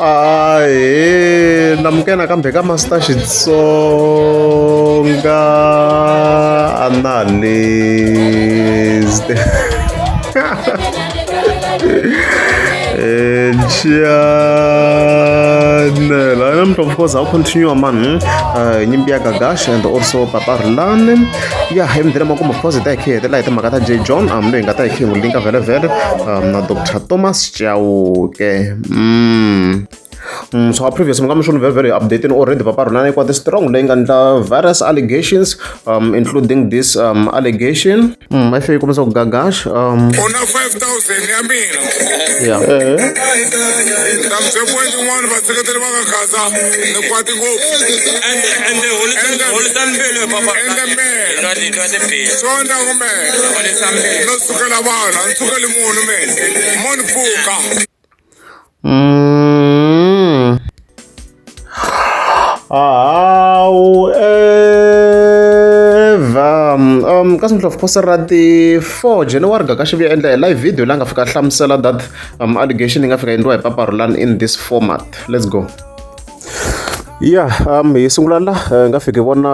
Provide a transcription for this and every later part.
Ahee namukela nakambe ka Master Xitsonga Analyst channel namuntlha of course how continue man nyimpi ya Gagash and also Papa Rhulani ya emudeni makumu of course hi ta hi khe hi hetelela hi timhaka ta J John loyi hi nga ta hi khe hi n'wi linka vhele vhele na Dr Thomas Chauke So our previous mi nga mi swi very very updated already Papa Rhulani kwati strong leyi nga ndla various allegations including this allegation I feel yi kombisa ku Gagash U na 5000 ya mina. Yeah. Ta mi byela point yin'wana vaseketeri va ka Gaza ni kwati ngopfu. Ende ende Ende holisani mbilu papa. Ende mina. Lwa ti lwa timbilu. Swo ndla ku mina. Holisa mbilu. No sukela vanhu a ni sukeli munhu mina. Mo ni pfuka. However, ka siku of course ra ti 4 January Gagash vuya endla hi live video laha nga fika hlamusela that allegation yi nga fika endliwa hi Papa Rhulani in this format. Let's go. Ya hi sungula la hi nga fiki hi vona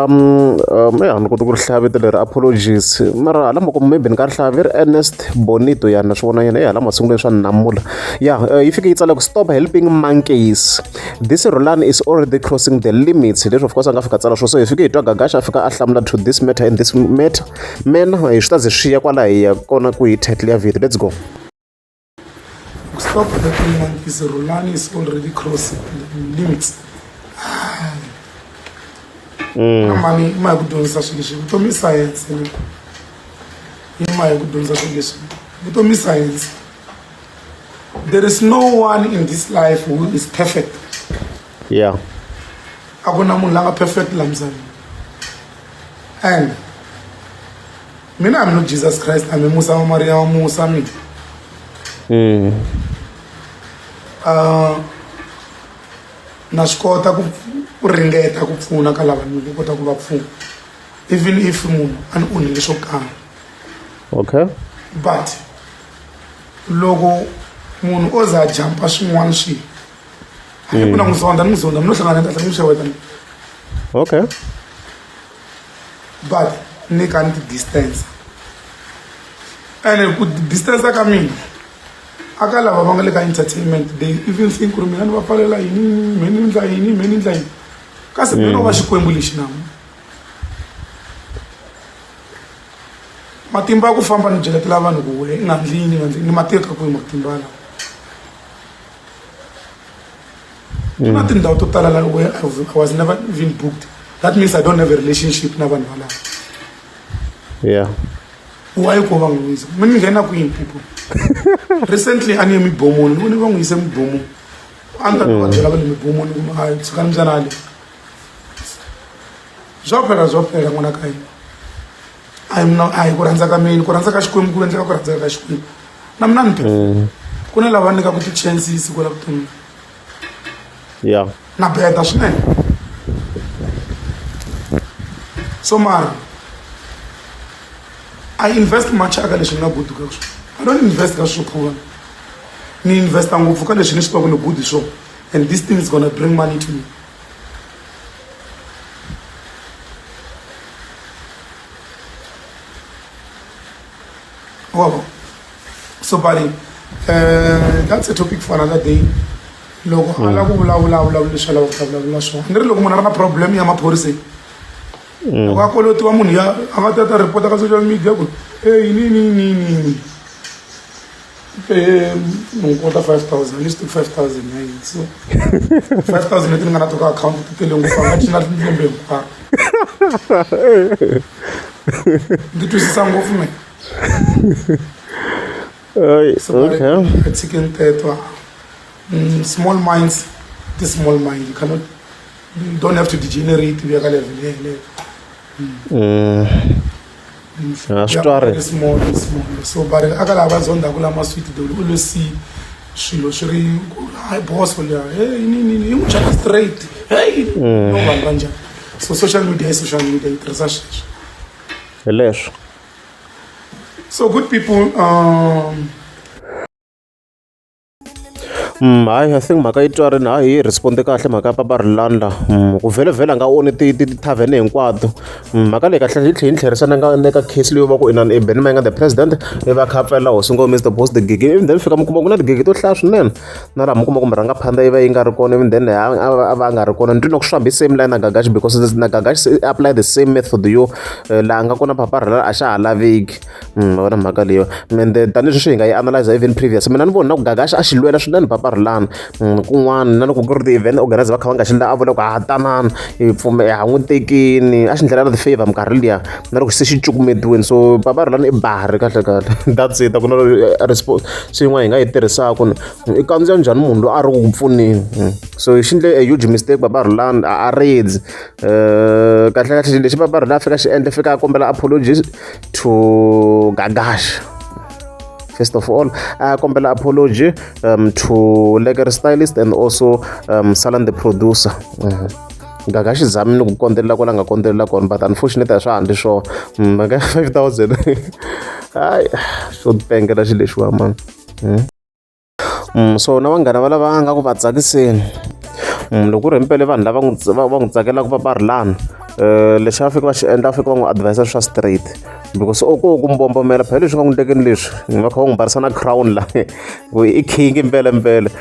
ya ni koti ku ri hlaya vito leri apologies mara hala makumu maybe ni nga ri hlaya ve ri Ernest Bonito ya na swi vona yena e hala masungulweni swa ni namula ya yi fike yi tsala ku stop helping monkeys this Rhulani is already crossing the limits leswi of course a nga fika tsala swo so hi fike hi twa Gagash a fika a hlamula to this matter in this matter manner hi swi ta ze swi ya kwala hi ya kona ku hi title ya video let's go. Stop helping monkeys. Rhulani is already crossing the limits. Mani ma hi ku dyondzisa swilo leswi vutomi i science ni yi ma hi ku dyondzisa swilo leswi vutomi i science. There is no one in this life who is perfect. Yeah. A ku na munhu la nga perfect la misaveni. And mina I'm not Jesus Christ, I'm Musa wa Maria wa Musa mina. Na swi kota ku ku ringeta ku pfuna ka lava ni kota ku va pfuna even if munhu a ni onhile swo karhi. Okay. But loko munhu o za a jump-a swin'wana swilo a ni ku na n'wi zonda ni n'wi zonda mi no hlangana ni ta n'wi xeweta ni. Okay. But ni ka ni ti distance ene ku distance ka mina a ka lava va nga le ka entertainment they even think ku ri mina ni va pfalela yini me ni ndla yini me ni ndla yini kasi mina no va xikwembu lexi na matimba ya ku famba ni byeletela vanhu ku we i nga ndli yini i nga ndli ni ma teka kwihi matimba lawa ku na tindhawu to tala la where I was never even booked. That means I don't have a relationship na vanhu valavo. Yeah. Why ko va n'wi yisa? Mi ni nghena kwini people? Recently a ni ye mibomoni, ni vone va n'wi yise mibomoni. A ni ta va byela va le mibomoni ku a tshikani mbyana le. Swo phela swo phela n'wana ka hina. A hi mina a hi ku rhandza ka mina, ku rhandza ka Xikwembu ku endleka ku rhandza ka Xikwembu. Na mina ni perfect. Ku na lava nyikaka ti-chances kwala vuton'wini. Yeah. Na beda swinene. So mara I invest much aka leswi ni nga good ka swona. I don't invest ka swilo swo Ni investa ngopfu ka leswi ni swi tivaka ni good hi swona. And this thing is gonna bring money to me. Wabo. So buddy, that's a topic for another day. Loko a lava ku vulavula a vulavula leswi a lavaka ku ta vulavula swona. Ni ri loko munhu a ri na problem ya maphoriseni loko a kolotiwa munhu ya a nga ta ta report ka social media ku hey ni ni ni ni ni ni n'wi kolota 5000 ni swi tivi 5000 ya yini so 5000 leti ni nga na to ka akhawunti ti tele ngopfu a nga cina lembe hinkwaro ndzi twisisa ngopfu me So okay. A tshikeni teto small minds ti small mind you cannot you don't have to degenerate u ya ka level yeleyo. A swi twari. Small small so but aka lava va zondaku lama sweet they will always see swilo swi ri hayi boss liya hey ni ni yi n'wi chaka straight hey no vanhu va njhani so social media i social media yi tirhisa sweswo hi leswo. So good people. Hayi, I think mhaka yi twarini. Hayi, yi respond-e kahle mhaka ya Papa Rhulani la. Ku vhele vhele a nga oni ti-tavern hinkwato. Mhaka leyi kahle yi tlhela yi ni tlherisa na ka na ka case leyo va ku inani i Benny Mayengani the president i va a kha a pfalela hosi ngoma Mr Post tigigi, even then fika mi kuma ku na tigigi to hlaya swinene na laha mi kuma ku murhangaphandla yi va yi nga ri kona, even then a va a nga ri kona. Ni twi na ku swi fambi same line na Gagash because na Gagash apply the same method yo laha nga kona Papa Rhulani a xa ha laveki. Ma vona mhaka leyiwa, ende tanihi sweswi hi nga yi analyze even previous, mina ni vona na ku Gagash a xi lwela swinene Papa Rhulani kun'wana na loko ku ri ti-event organizer va kha va nga xi a vula ku ha tanani hi pfume ha n'wi tekini, a xi ndlela na ti-favor minkarhi liya na loko se xi cukumetiwini. So Papa Rhulani i bari kahle kahle, that's it. A ku na response se yin'wana hi nga yi tirhisaka i kandziya njhani munhu loyi a ri ku ku pfuneni. So xi endle a huge mistake Papa Rhulani, a redzi kahle kahle lexi Papa Rhulani a fika xi endla, fika a kombela apologies to Gagash. First of all, a kombela apology to Lekker Stylist and also Salan the producer. Gagash zami ni ku kondzelela kwala nga kondzelela kona, but unfortunately a swa ha ndli swona. Mhaka ya 5000, hayi, swo pengela xilo lexiwa mani. So na vanghana va lava nga ku va tsakiseni, loko ku ri himpela vanhu lava n'wi va n'wi tsakelaka Papa Rhulani, lexi va fika va xi endla, va fika va n'wi advise swa straight because o ko ku mbombomela phela leswi nga n'wi ndlekeni leswi va kha va n'wi mbarisa na crown la ku i king mpelampela,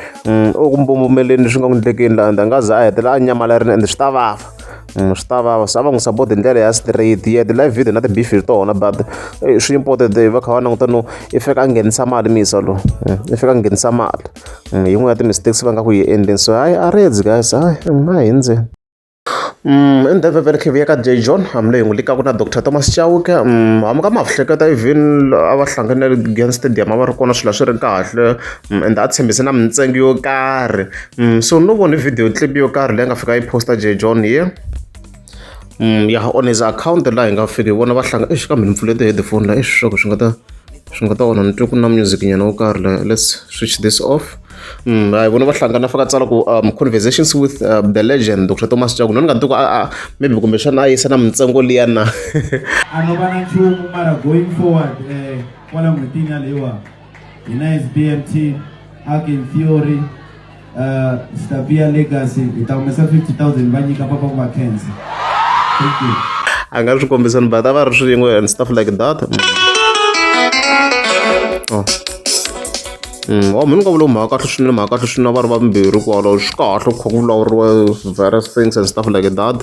o ku mbombomeleni leswi nga n'wi ndlekeni la, and a nga za a hetelela a nyamalarile and swi ta vava. Swi ta vava. Se a va n'wi support hi ndlela ya straight, yeah, ti-live video na ti-beef hi tona, but swi important va kha va languta no i fika a nghenisa mali misa lowu, i fika a nghenisa mali hi yin'we ya ti-mistakes va nga ku yi endleni. So hayi, a redzi guys, hayi, a hi hundzeni. And then khe vuya ka J John hambi leyi n'wi likaku na Dr Thomas Chauke. Hambi ka ma hleketa, even a va hlangane na Giyani Stadium, a va ri kona, swilo a swi ri kahle and a tshembise na mintsengo yo karhi. So no vone video clip yo karhi leyi nga fika yi posta J John here, ya on his account, laha hi nga fika hi vona va hlanga. Exi, kambe ni pfule ti-headphone la, exi, swa ku swi nga ta onha, ni twe ku na music nyana wo karhi la. Let's switch this off. Hi vona va hlangana, fika tsala ku conversations with the legend Dr Thomas Chauke. No ni nga ti ku a maybe kumbexana a yisa na mintsengo liya na. A no va na nchumu, mara going forward, kwala n'hwetini yaleyiwa, hina as BMT Arkin Theory, Stabia Legacy, hi ta humesa 50 000 va nyika papa ku va khensa. Thank you. A nga swi kombisani, but a va ri swin'we and stuff like that. Oh. Wa mina nga vula mhaka kahle swinene, mhaka kahle swinene, va ri vambirhi kwalo, swi kahle ku kha ku vulavuriwa various things and stuff like that.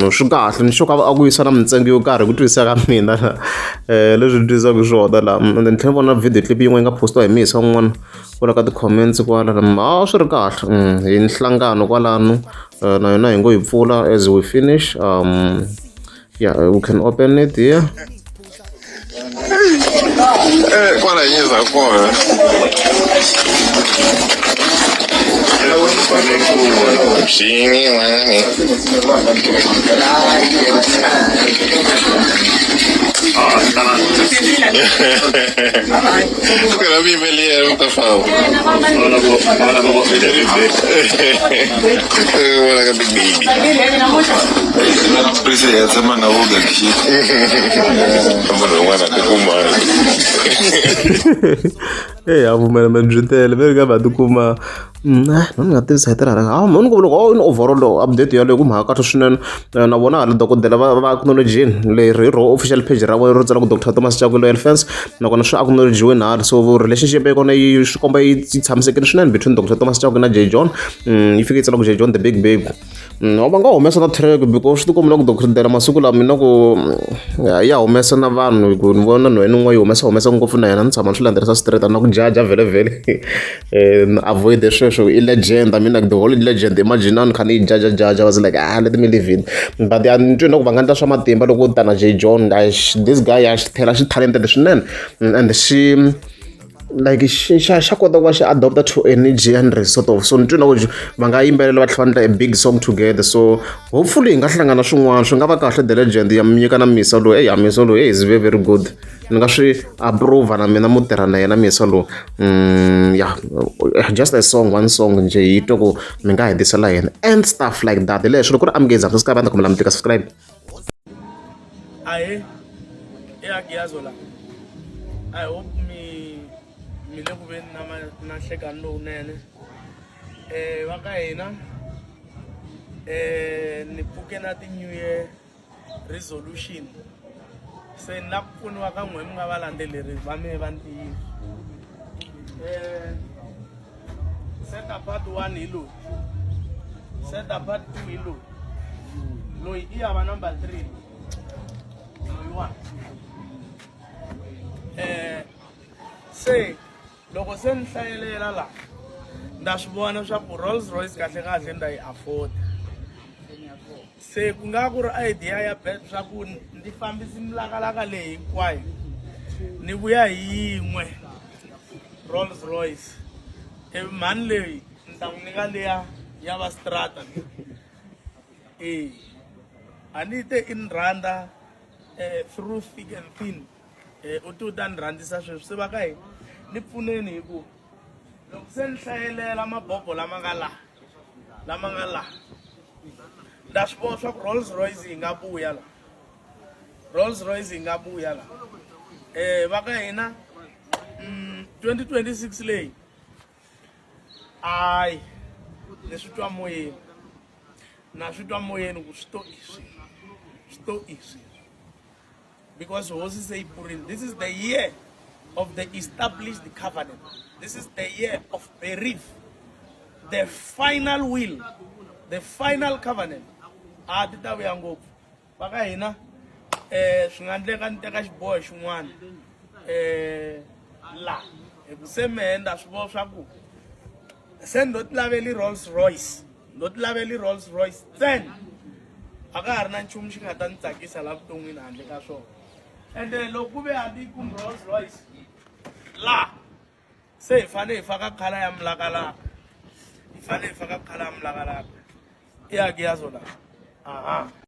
Swi kahle ni sure a ku yisa na mintsengo yo karhi ku twisisa ka mina leswi ni twisisaka swona la. And then tlhela vona video clip yin'we yi nga postiwa hi misa un'wana kwala ka ti-comments kwala, a swi ri kahle hi nhlangano kwalano, na yona hi ngo yi pfula as we finish. Yeah, we can open it here. Kwala hi nyiza kona. Xini n'wani. Ku na miyimbeleri mi ta famba. Vona ka big baby. Prisa ya tshama na wo gakshi. Munhu un'wana a tikuma. Eya, a pfumela me byi tele ve ri ka va tikuma na ni nga tivisa hi tirha ha ni ku loko in overall update yaleyo ku mhaka kahle swinene. Na vona hala dokodela va acknowledge-ini leri hi ro official page ra vona ro tsala ku Dr Thomas Chauke loyal fans, nakona swi acknowledge-iwini hala. So relationship ya kona yi swi komba yi tshamisekile swinene between Dr Thomas Chauke na J John. Yi fike yi tsala ku J John the big baby. Va nga humesa na track because swi tikomba na ku dokodela masiku lama mina ku ya humesa na vanhu hi ku ni vona nhwena un'wana yi humesa humesa ngopfu na yena, ni tshama ni swi landzelerisa straight, a na ku jaja vhele vhele, ni avoid sweswo. I legend, I mean, like the whole legend, imagine ni kha ni yi jaja jaja, was like, ah, let me leave it. But a ni twi na ku va nga endla swa matimba loko u ta na J John. This guy a xi tlhela xi talented swinene and xi like xi xa kota ku va xi adopta to any genre sort of. So ni twi na ku va nga yimbelela va tlhela va endla a big song together, so hopefully hi nga hlangana swin'wana, swi nga va kahle. The legend ya nyika na misa loyi, eya, misa loyi is very very good, ni nga swi approve na mina mo tirha na yena misa lowu. Yeah, just a song, one song njhe hi twa ku mi nga hetisela yena and stuff like that. Hi leswo loko ku ri amukeza, subscribe, a ni ta kombela mi tlika subscribe. Ahe, eyagiyazo la. I hope mi Mi le ku veni na na nhlekani lowunene va ka hina ni pfuke na ti-new year resolution se ni la ku pfuniwa ka n'we mi nga valandzeleri va mehe va ntiyiso set apart 1 hi loyi set apart 2 hi loyi loyi i ya va number 3 loyiwani se loko se ni hlayelela la nda swi vona swa ku Rolls Royce kahle kahle nda yi afford se ku nga ku ri idea ya bet swa ku ndzi fambisi milakalaka leyi hinkwayo ni vuya hi yin'we Rolls Royce ivi mhani leyi ni ta n'wi nyika liya ya va strata e a ni te i ni rhandza through thick and thin u ti u ta ni rhandzisa sweswi se va ka hina ni pfuneni hi ku loko se ni hlayelela mabobo lama nga laha lama nga laha nda swi vona swa ku Rolls Royce yi nga vuya la Rolls Royce yi nga vuya la va ka hina 2026 leyi ayi ni swi twa moyeni na swi twa moyeni ku swi to iswi swi to iswi because hosi se yi pfurile this is the year of the established covenant this is the year of belief the final will the final covenant a ti ta vuya ngopfu va ka hina swi nga endleka ni teka xiboho xin'wana la hi ku se mehe nda swi vona swa ku se ndo ti laveli Rolls Royce ndo ti laveli Rolls Royce ntsena a ka ha ri na nchumu xi nga ta ni tsakisa la vuton'wini handle ka swona ende loko ku ve a ni kumi Rolls Royce la se hi fanele hi faka khala ya mulakalaka hi fanele hi faka khala ya mulakalaka i ya ki ya zona aha.